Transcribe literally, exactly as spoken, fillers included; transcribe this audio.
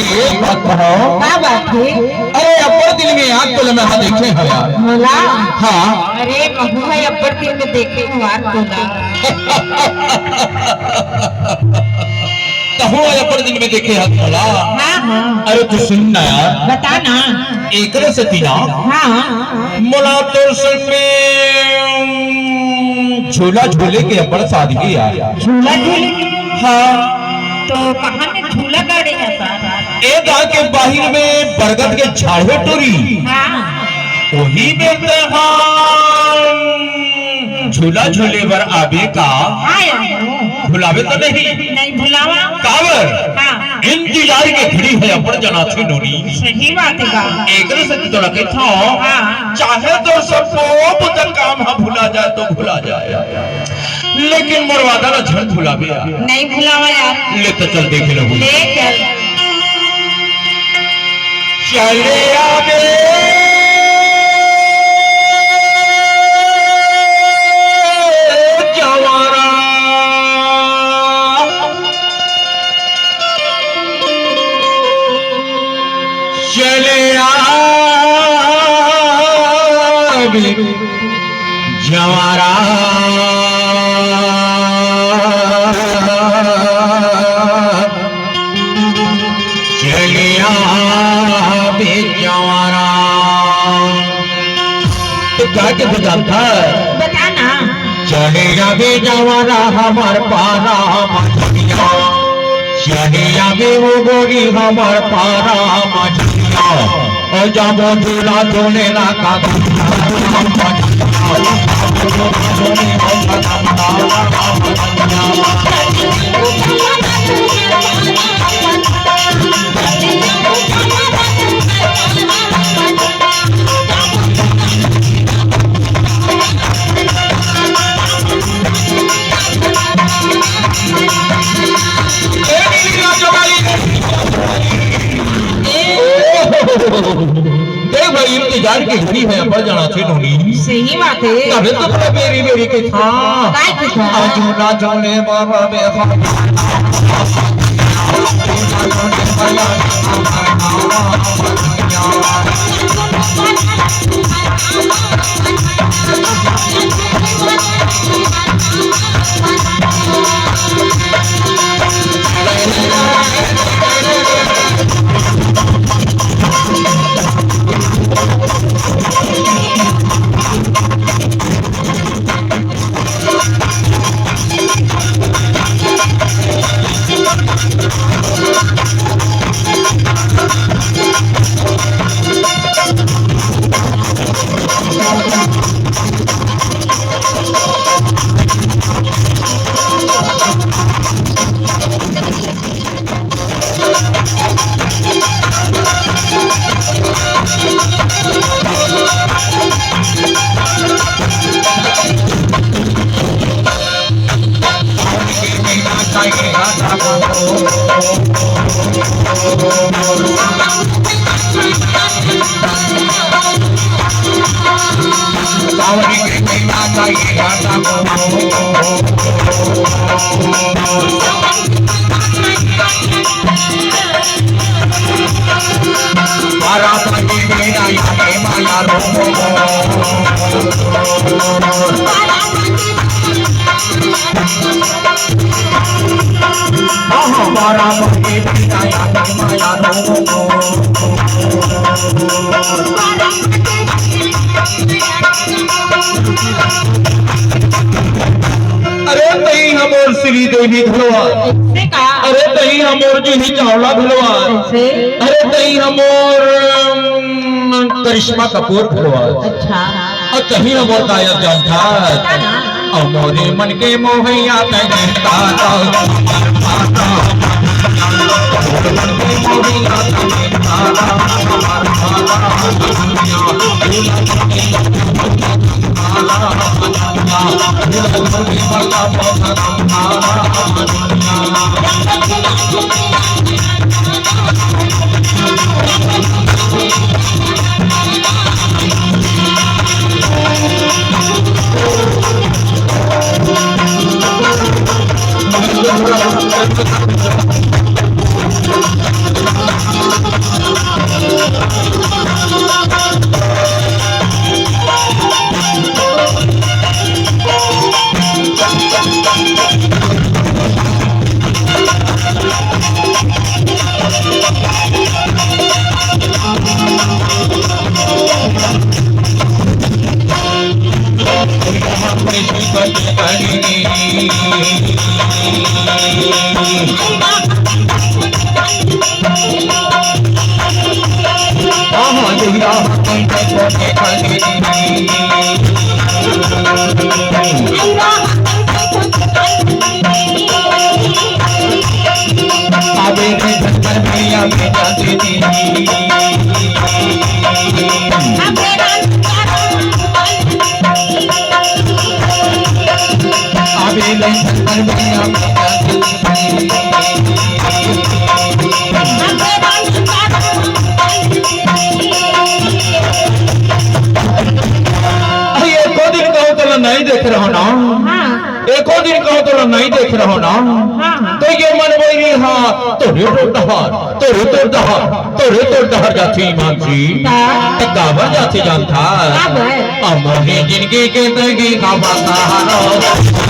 एक बात कहो। का बात हे? अरे, अब्बड़ दिन में आज तोला मैं हा देखे हँव यार। मोला? हाँ। अरे, महूँ हा अब्बड़ दिन में देखे हँव यार तोला। तहूँ हा अब्बड़ दिन में देखे हँव तोला। हाँ, हाँ। अरे, तू सुन ना यार। बता ना। एकरे सेती ना। हाँ। मोला तोर संग में, उम, झूला झूले के अब्बड़ साध हे यार। झूला झूले के? हाँ। तो कहाँ में झूला गाड़े हे सारा? ए गाँव के बाहिर में बरगद के झाड़ हे टूरी। हाँ। ओही में तैं हा झूला झूले बर आबे का? हाँ यार। भुलाबे तो नहीं? नहीं भुलावँव। काबर? हाँ। इंतजार के घड़ी हे अब्बड़ जनाथे नोनी। सही बात हे बा। एकरे सेती तोला कहिथँव, हाँ। चाहे तोर सब बुता काम हा भुला जाए तो भुला जाए, लेकिन मोर वादा ला झन भुलाबे यार। नहीं भुलावँव यार। ले तो चल देखे रहू। ले चल। चले आबे जवारा। चले आबे जवारा। चले आबे जवारा। तो का के बजाता? बता ना। चले आबे जवारा हमर पारा मछलिया। चले आबे वो गोरी हमर पारा मछलिया। ओ जाबो झूला झूले ला का। देख भाई, इंतजार के घड़ी हे, अब्बड़ जनाथे नोनी। सही बात हे। तभे तो थोड़ा बेरी बेरी के था। काय के था? आजो ना जाने बाबा में अरे तहीं हमर श्रीदेवी घलो आय। से का? अरे तहीं हमर जूही चावला घलो आय। से? अरे तहीं हमर, अम, करिश्मा कपूर घलो आय। अच्छा। अउ तहीं हमर गायक जानथा। का ना? अउ मोरे मन के मोहैया तैं जानथा। अरे, एको दिन कहूँ तोला नहीं देख रहो ना। हाँ। एको दिन कहूँ तोला नहीं देख रहो ना। हाँ, हाँ। तो ये मन वही हा, तो रे तो डहर, तो रे तो डहर, तो रे तो डहर जाथे ईमान जी। हाँ। तो काबर जाथे जानथा? काबर? अमर हे जिनगी के तंगी का बतारो।